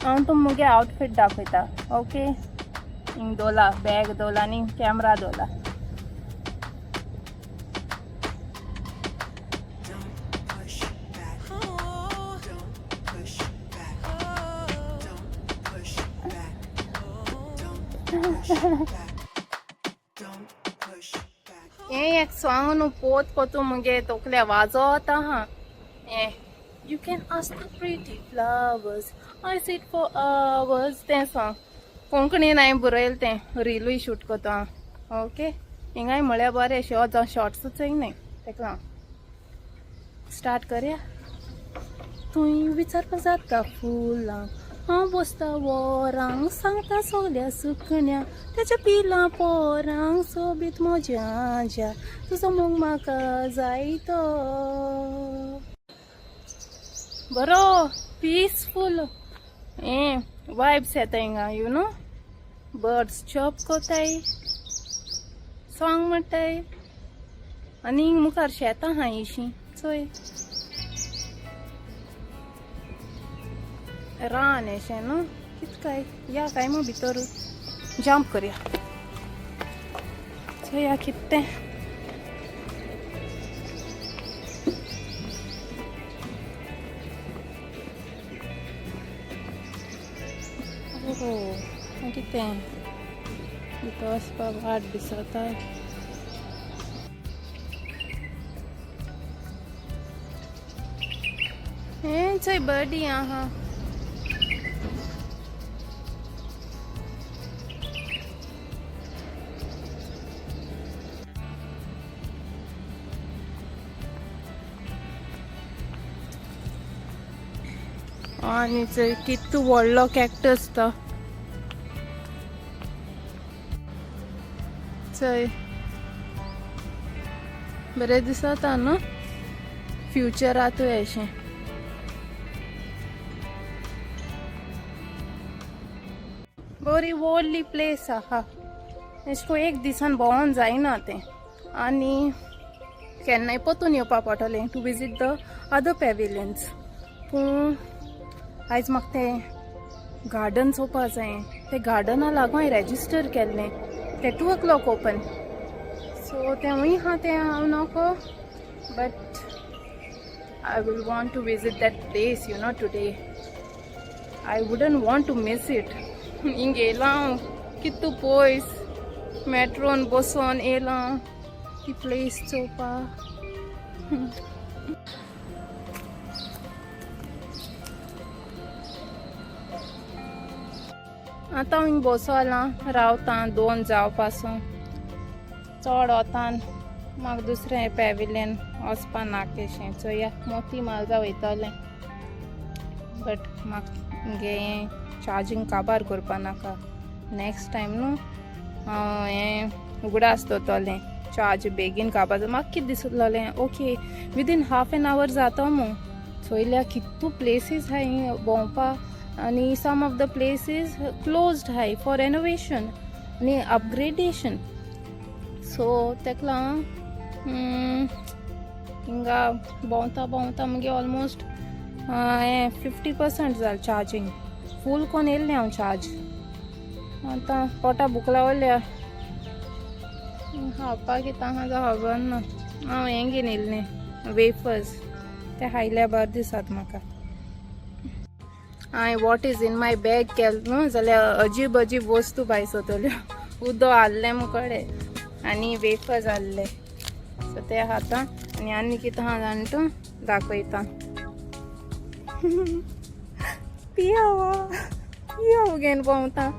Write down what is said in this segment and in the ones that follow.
हांव तुमकां मुगे आउटफीट दाखयता. ओके, हिंग दोला बॅग दोला आनी camera Dola. Don't push back. Don't push back. Don't push back. Don't push back. Don't push back. हें एक सॉंग न्हू पोत पोतू मुगे तकले वाजोत आहा. हें you can ask the pretty flowers, I sit for hours, तें सॉंग कोंकणीन हांवें बरयलें तें. रिलूय शूट करता हांव. ओके, हिंगाय म्हळ्यार बरें शॉर्ट जावं शॉर्ट्सूच न्हय तेका लागून स्टार्ट करया. तुंय विचारपाक जाता फुलांक, हांव बसता वरांक, सांगता सगल्या सुकण्या तेच्या पिलां पोरांक, सोबीत म्हज्या आज्या तुजो मोग म्हाका जाय तो. बरो पिसफूल हें वायब्स येता हिंगा, you know. Birds chop कोताय, song म्हणटाय आनी हिंग मुखार शेतां आहा इशीं. चोय रान अशें न्हू कित काय या काय मग भितर जम्प करया, चोया कित तें. ओहो, कितें तें भितर वचपाक वाट दिसता. हें चोय बर्डी आहा. आनी चोय कितू व्हडलो कॅक्टस तो. चोय बरें दिसता न्हू, फ्युचरातूय अशें. बरी व्हडली प्लेस आहा. एशें कोन्न एक दिसान भोंवोन जायना तें, आनी केन्नाय परतून येवपा पडटलें to visit the other pavilions. पूण आयज म्हाका तें गार्डन चोवपा जायें. तें गार्डना लागून हांवें रेजिस्टर केल्लें. तें 2 o'clock open, सो तेंवूय आहा तें हांव नको, but I will want to visit that place, you know, today. I wouldn't want to miss it. हिंग येयलां हांव कितू पयस मेट्रोन बसोन येयलां ती प्लेस चोवपा. आतां हांव हिंग बसोलां रावतां 2 जावपासून चड वतान म्हाका दुसरें पॅविलियन वचपा नाका अशें. चोया मोती मालजा वयतलें, बट म्हाका मुगे हें चार्जींग काबार करपा नाका. नेक्स्ट टायम न्हू हांव हें उगडास दवरतलें, चार्ज बेगीन काबार. म्हाका कितें दिसलें, okay within half an hour जाता मू. चोयल्या कितू प्लेसीस आहाय भोंवपा, आनी some of the places closed आहाय फॉर रेनोवेशन आनी अपग्रेडेशन. सो तेका लागून हिंगा भोंवता भोंवता मुगे ऑलमोस्ट हें 50% जालें चार्जींग. फूल कोन्न येयलें हांव चार्ज. आतां पोटा भूक लागल्या, खावपाक कितें आहा जाल्यार खबर ना. हांव हें घेवन येयल्लें वेफर्स, ते खायल्या बरें दिसत म्हाका. हांवें what is in my bag केलें न्हू जाल्यार अजीब अजीब वस्तू भायर सरतल्यो. उदक हाडलें मुकडे आनी वेफर्स हाडले, सो ते खाता आनी आनी कितें आहा जाण तूं दाखयता. पियाव पियाव घेवन भोंवता.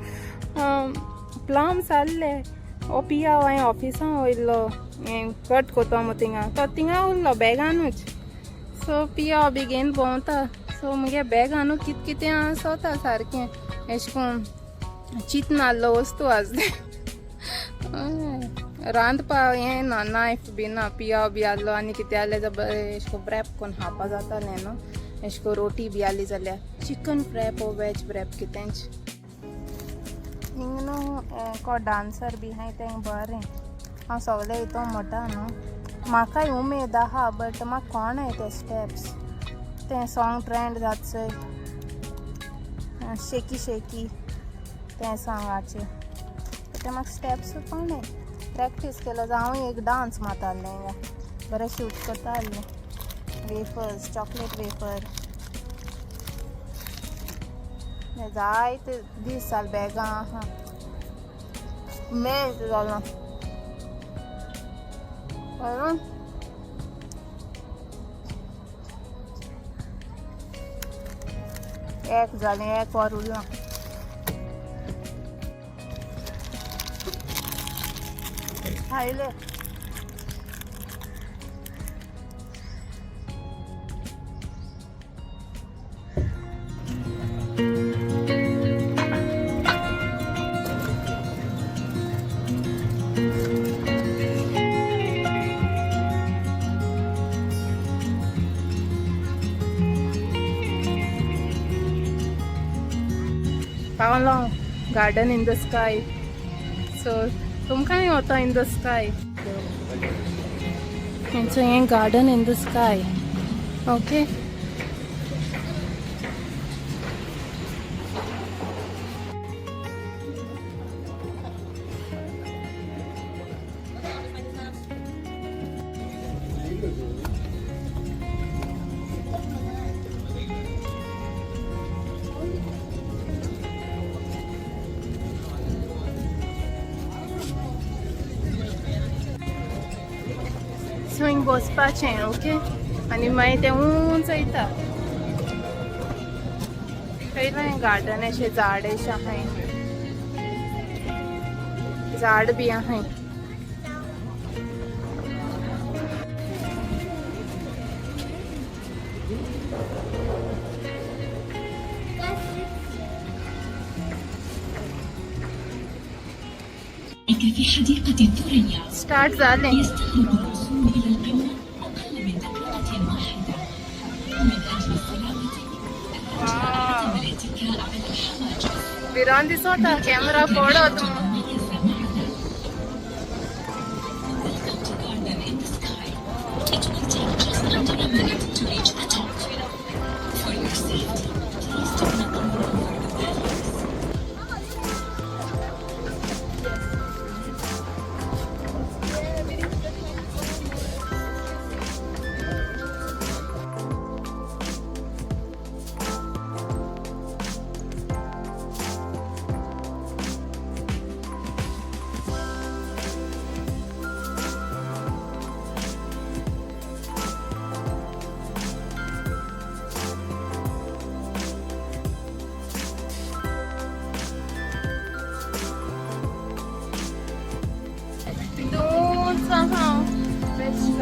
प्लम्स हाडले. हो पियाव हांवें ऑफिसान वयल्लो, हें कट कोता मु थिंगा, तो थिंगा उरलो बॅगानूच. सो पियाव बी घेवन भोंवता. सो मुगे बॅगानू कितें कितें आसता सारकें, एशें कोन्न चिंतनासलो वस्तू आसलें. रांदपा हें ना, नायफ बी ना. पियाव बी आहलो आनी कितें आहलें जाल्यार बरें एशें कोन्न रॅप कोन्न खावपा जातालें न्हू. एशें कोन्न रोटी बी आहली जाल्यार चिकन रॅप वो वेज रॅप कितेंच. हिंग न्हू को डांसर बी आहाय तें बरें. हांव सगळें हितून म्हणटा न्हू, म्हाकाय उमेद आहा, बट म्हाका कोणाय ते स्टेप्स, तें सॉंग ट्रेंड जाता चोय. शेकी शेकी तें सॉंगाचें. तें म्हाका स्टेप्स कळ्ळें. प्रॅक्टीस केलो जाल्यार हांवूय एक डांस मारतालें हिंगा, बरें शूट करता आसलें. वेफर्स, चॉकलेट वेफर, जायते दीस जाले बॅगां आहा, मेल्ट जालां. बरें, एक जालें, एक वर उरलां. खायलें. पावलो garden in the sky. So तुमकांय वता इन the sky. So हें garden in the sky. Okay, so हिंग बसपाचें. ओके, आनी मागीर तें उंच वयता. पयलें गार्डन अशें झाड अशें आहाय, झाड बी आहाय. في حديقة الثريا. स्टार्ट जालें. يستغرق الوصول إلى القمة أقل من دقيقة واحدة. من أجل السلامة، الرجاء عدم الاتكاء على الحواجز. भिरांत दिसता कॅमेरा पडत. تتميز معنا. Welcome to Garden in the Sky. It will take just under a minute to reach the top. For your safety, please do not lean over the palings. उंच आहा बेस्ट.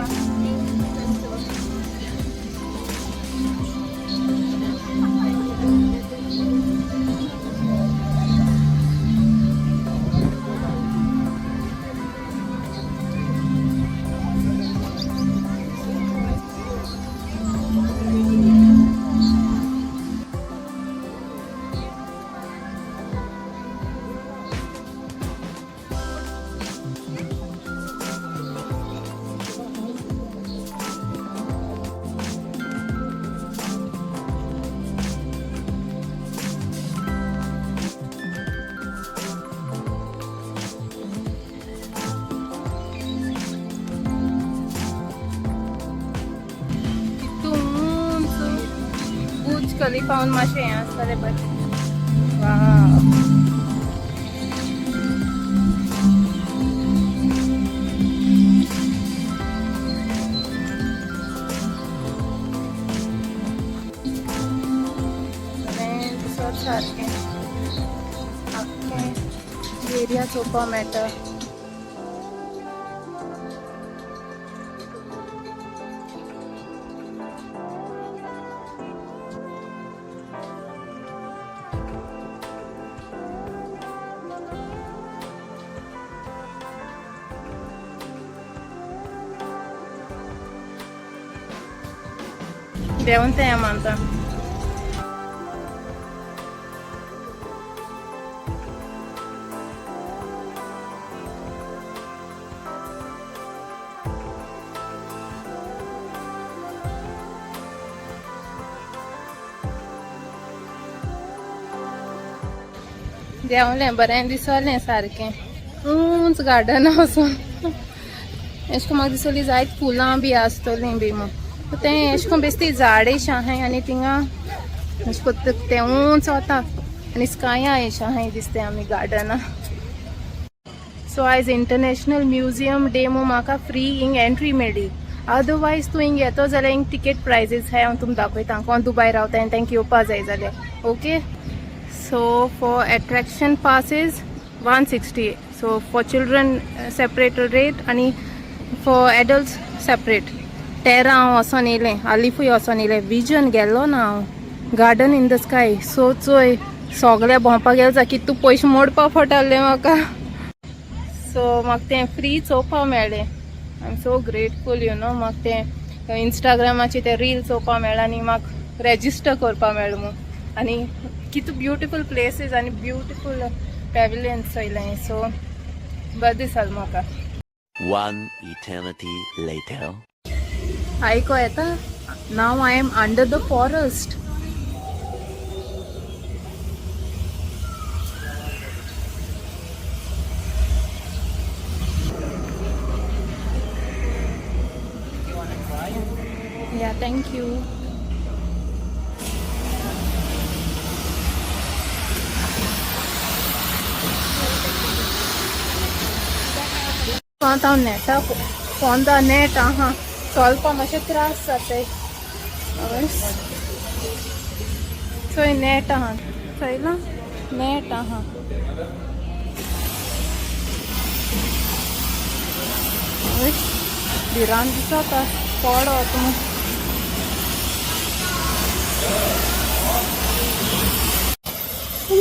कितू उंच बुर्ज खलिफाहून मातशें हें आसतलें, बट वाव. बरें दिसत सारकें, आख्खें एरिया चोवपा मेळटा. देंवन तें मानता. देंवलें बरें दिसलें सारकें उंच गार्डन वचून एशें कोन्न म्हाका दिसली जायत फुलां बी आसतलीं बी म्हूण. तें एशें कोन्न बेश्टी झाड एश आहाय आनी थिंगा एशें कोन्न तें उंच वता आनी स्काया एश आहाय दिसता आमी गार्डना. सो आयज इंटरनॅशनल म्युझियम डे म्हूण म्हाका फ्री हिंग एंट्री मेळ्ळी. अदरवायज तूं हिंग येतो जाल्यार हिंग टिकेट प्रायजीस आहाय. हांव तुमकां दाखयता कोण दुबाय रावता आनी तांकां येवपा जाय जाल्यार. Okay, so for attraction passes 160. So for children separate rate आनी फॉर एडल्ट्स सेपरेट. तेरा हांव वचोन येयलें, आलिफूय वचोन येयलें, विजन गेल्लो ना हांव. Garden in the sky so चोय सगळें भोंवपाक गेलो जाल्यार कितू पयशे मोडपा पडटले म्हाका. सो म्हाका तें फ्री चोवपा मेळ्ळें. I am so grateful you know. म्हाका तें इंस्टाग्रामाचेर तें रील चोवपा मेळ्ळें आनी म्हाका रेजिस्टर करपा मेळ्ळें म्हूण. आनी कितू ब्युटिफूल प्लेसीस आनी ब्युटिफूल पॅविलियन्स चोयलें. सो बरें दिसलें म्हाका. One eternity later. आयको येता. Now I am under the forest. Yeah, thank you. आतां हांव नेटा पोंदा नेट आहा, चलपा मातशें त्रास जाताय. चोय नेट आहा, चोयलां नेट आहा. भिरांत दिसता पडत म्हूण.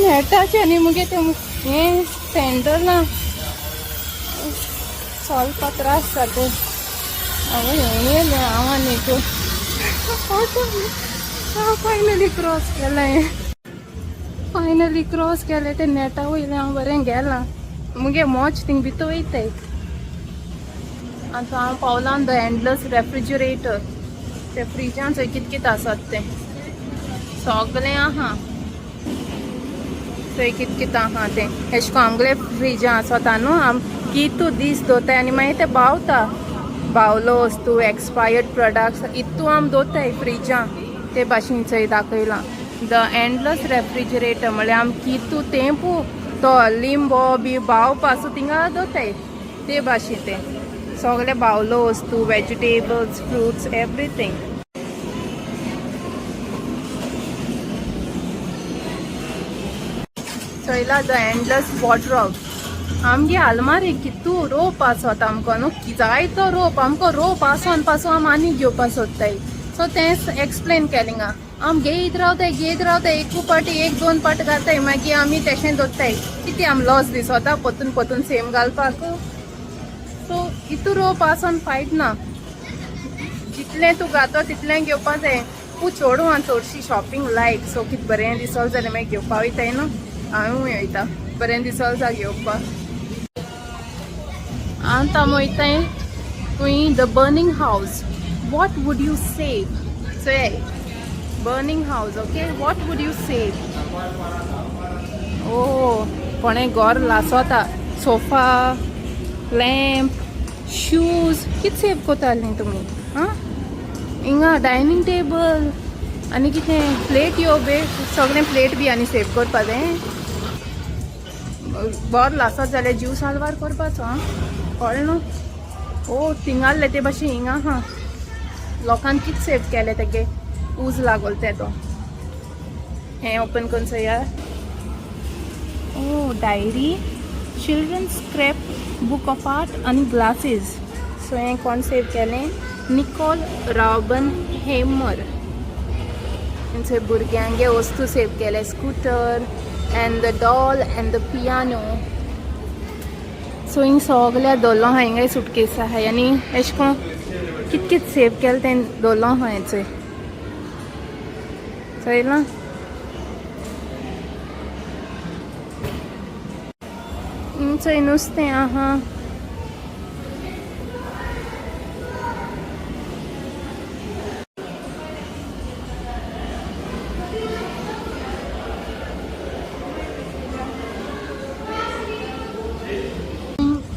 नेटाचें आनी मुगे तें हें सँडल ना, चलपा त्रास जाता. आवय, हें येयलें हांव आनीक फायनली क्रॉस केलें. फायनली क्रॉस केलें तें नेटा वयलें. हांव बरें गेलां. मुगे मोच थिंग भितर वयताय. आतां हांव पावलां the endless refrigerator. ते फ्रिजान चोय कित कित आसत तें सगळें आहा. चोय कित कित आहा तें. एशें कोन्न आमगेले फ्रिजां आसता न्हू, आम कितू दीस दवरताय आनी मागीर ते बावता. बावलो वस्तू, एक्सपायर्ड प्रोडक्ट्स इतू आम दवरताय फ्रिजां, ते भाशेन चोय दाखयलां. The endless refrigerator म्हळ्यार आम कितू तेंपू तो लिंबो बी बावपा आसूं थिंगा दवरताय, ते भाशेन तें सगळे बावलो वस्तू, वेजिटेबल्स, फ्रुट्स, एवरीथींग. चोयला the endless wardrobe. आमगे आलमारी कितू रोप आसत आमकां न्हू, जायतो रोप. आमकां रोप आसोन पासून आम आनी घेवपा सोदताय. सो तें एक्सप्लेन केलें हिंगा. आम घेयत रावताय, घेयत रावताय, एकू पाटी एक दोन पाट घालताय, मागीर आमी तेशें दवरताय. कितें आम लॉस दिसता परतून परतून सेम घालपाक. सो इतू रोप आसोन फायद ना. जितलें तूं घातो तितलें घेवपा जाय. तूं चेडूं आनी चडशी शॉपिंग लायक. सो कितें बरें दिसोल जाल्यार मागीर घेवपा वयताय न्हू. हांवूय वयता बरें दिसोल जाल्यार घेवपा. आतां आमी वयताय खंय? The burning house. What would you save? चोय, burning house. Okay, what would you save? ओ कोणें घर लासोता, सोफा, लॅम्प, शूज, कितें सेव कोतालीं तुमी? आं, हिंगा डायनींग टेबल आनी कितें प्लेट यो बे, सगळें प्लेट बी आनी सेव करपा जाय. बरो लासत जाल्यार जीव साल्वार करपाचो. आं, कळ्ळें न्हू? ओ थिंगारले ते भाशेन हिंगा आहा. लोकांक कितें सेव केलें तेगे उज लागोल ते तो. हें ओपन करून चोया. Oh diary, children scrap book of art आनी ग्लासीस. सो हें कोण सेव केलें? निकोल राबन हेमर. थंय भुरग्यांगे वस्तू सेव केले, scooter and the doll and the piano. So हिंग सगल्या दवरलो आहा. हिंगाय सुटकेस आहाय आनी एशें कोन्न कित कित सेव केलें तें दवरलो आहा. हें चोय, चोयलां. हिंग चोय, नुस्तें आहा.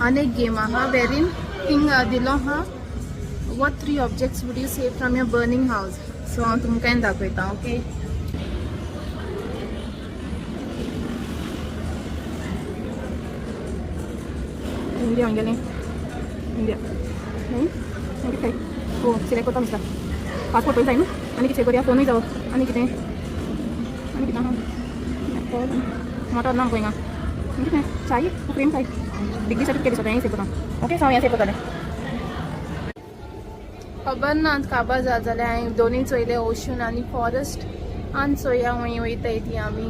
आनी एक गेम आहा वेरीन थिंग दिलो आहा, what three objects would you save from your burning house. So हांव तुमकांय दाखयता. ओके, इंडिया गेलें, इंडिया न्ही कितें हो सिलेक्ट करता दिसता. पासपोर्ट पयलीं जाय न्हू, आनी कितें करया, फोनूय जावो, आनी कितें, आनी कितें आहा, मोटोर ना हिंगा, कितें चाय फ्रेम चाय डिग्री सर्टिफिकेट दिसता, हें सेव करता. ओके, सो हांव हें सेव करतलें. खबर ना काबार जाता जाल्यार हांवें दोनूय चोयले, ओशन आनी फॉरेस्ट. आनी चोया खंय वयताय ती आमी.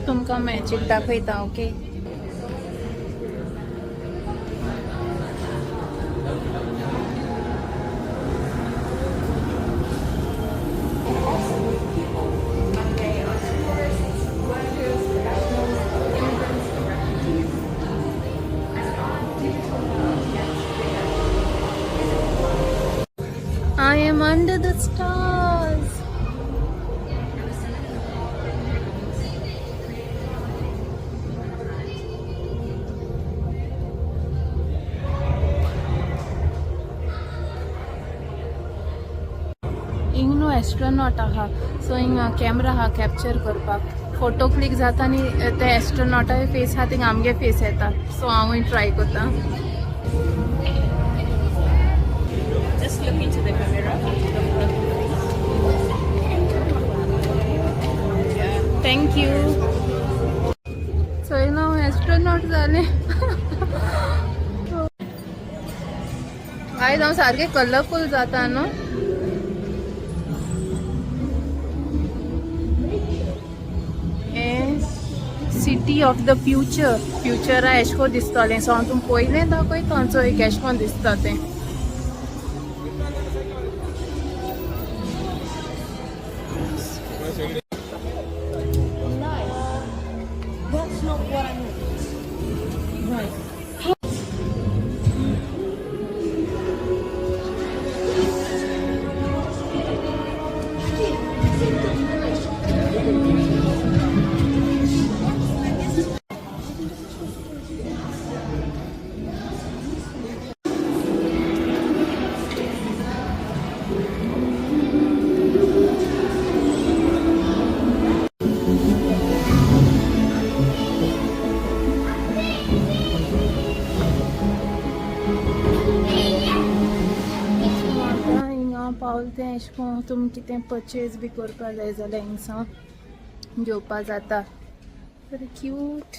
तुमकां मॅजीक दाखयता. Okay, They are tourists, workers, professionals, immigrants, and refugees. As our digital world gets bigger, I am under the stars. हिंग न्हू एस्ट्रोनॉट आहा, सो हिंग कॅमरा आहा कॅप्चर करपाक. फोटो क्लिक जाता आनी ते एस्ट्रोनॉटा फेस आहा थिंग आमगे फेस येता. सो हांवूय ट्राय करता. Just look into the camera. Don't look in the face. Thank you. चोय ना, हांव एस्ट्रोनॉट जालें. आयज हांव सारकें कलरफूल जाता न्हू. हें सिटी ऑफ the future, फ्युचरा एशें कोन्न दिसतलें. सो हांव तुमकां पयलें दाखयता चोय केशें कोन्न दिसता तें. That's not what I meant. Right. आतां हिंगा पावल तें एशें कोन्न तुमकां कितें परचेज बी करपा जाय जाल्यार हिंगसावन घेवपा जाता. बरे क्यूट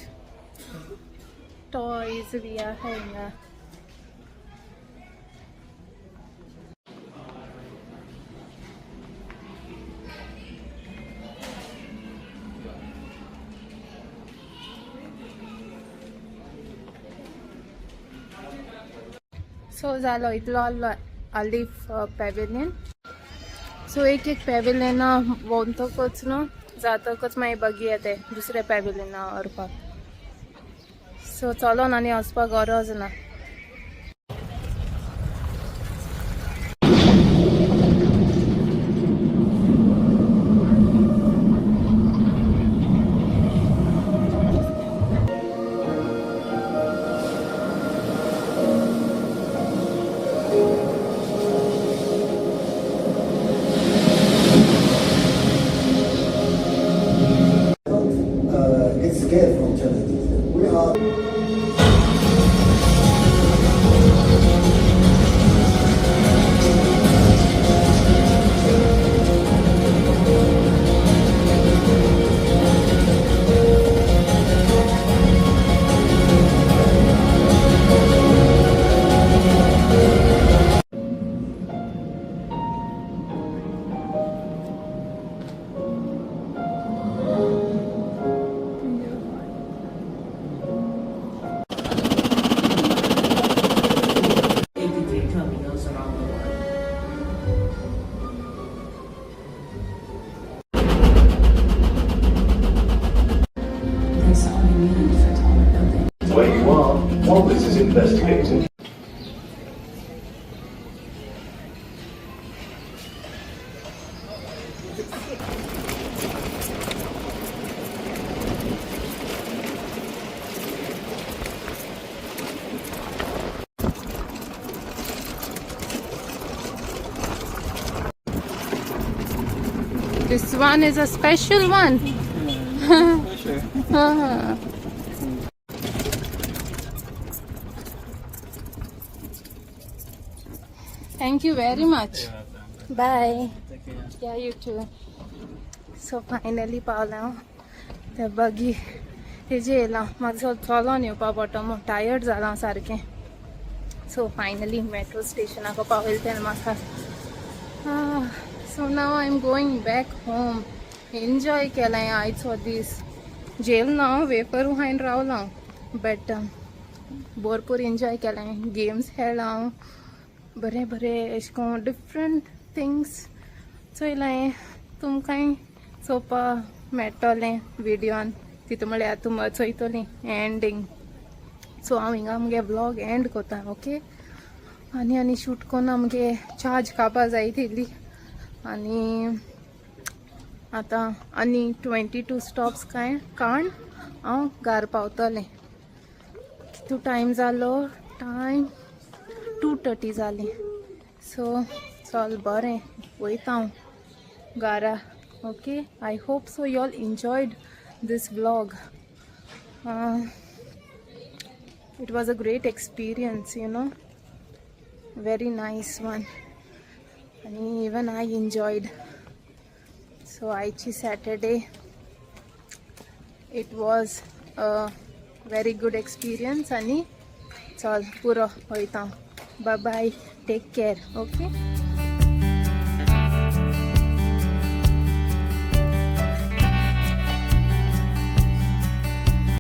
टॉयज बी आहा हिंगा. सो जालो इतलो आहलो आलिफ पॅवेलियन. सो एक एक पॅवेलियना भोंवतकच न्हू जातकच मागीर बगी येते दुसऱ्या पॅवेलियना व्हरपाक. सो चलोन आनी वचपाक गरज ना. Don't get scared from challenges. We are 83 terminals around the world. They saw the need for taller buildings. Where you are while this is investigated. This one is a special one. Sure. Thank you very much. Bye. Take care. Yeah, you too. So finally पावलें हांव त्या बगी तेजे येयलां. म्हाका चलोन येवपा पडटा म्हूण टायर्ड जालां सारकें. सो फायनली मेट्रो स्टेशनाक पावयलें तेणें म्हाका. So now I am going back home. Enjoy केलें आयचो दीस. जेल ना हांव, वेपर खायन रावलां, बट भरपूर एन्जॉय केलें. गेम्स खेळ्ळां हांव, बरें बरें अशें करून डिफरंट थिंग्स चोयलां. तुमकांय चोवपा मेळटलें विडियोन तितू, म्हळ्यार तुमकां चोयतलीं एंडींग. सो हांव हिंगा मुगे व्लॉग एंड कोता, ओके. आनी आनी शूट कोन्न आमगे चार्ज कापा जाय तितली. आनी आतां आनी 22 स्टॉप्स कांय काण हांव घार पावतलें. कितू टायम जालो? टायम 2:30 जाली. सो चल, बरें, वयता हांव घरा. Okay, I hope so you all enjoyed this vlog. It was a great experience, very nice one, आणि even I enjoyed. So आयची Saturday, it was a very good experience. आणि चल, पुरो, वयता. Bye bye, take care, okay.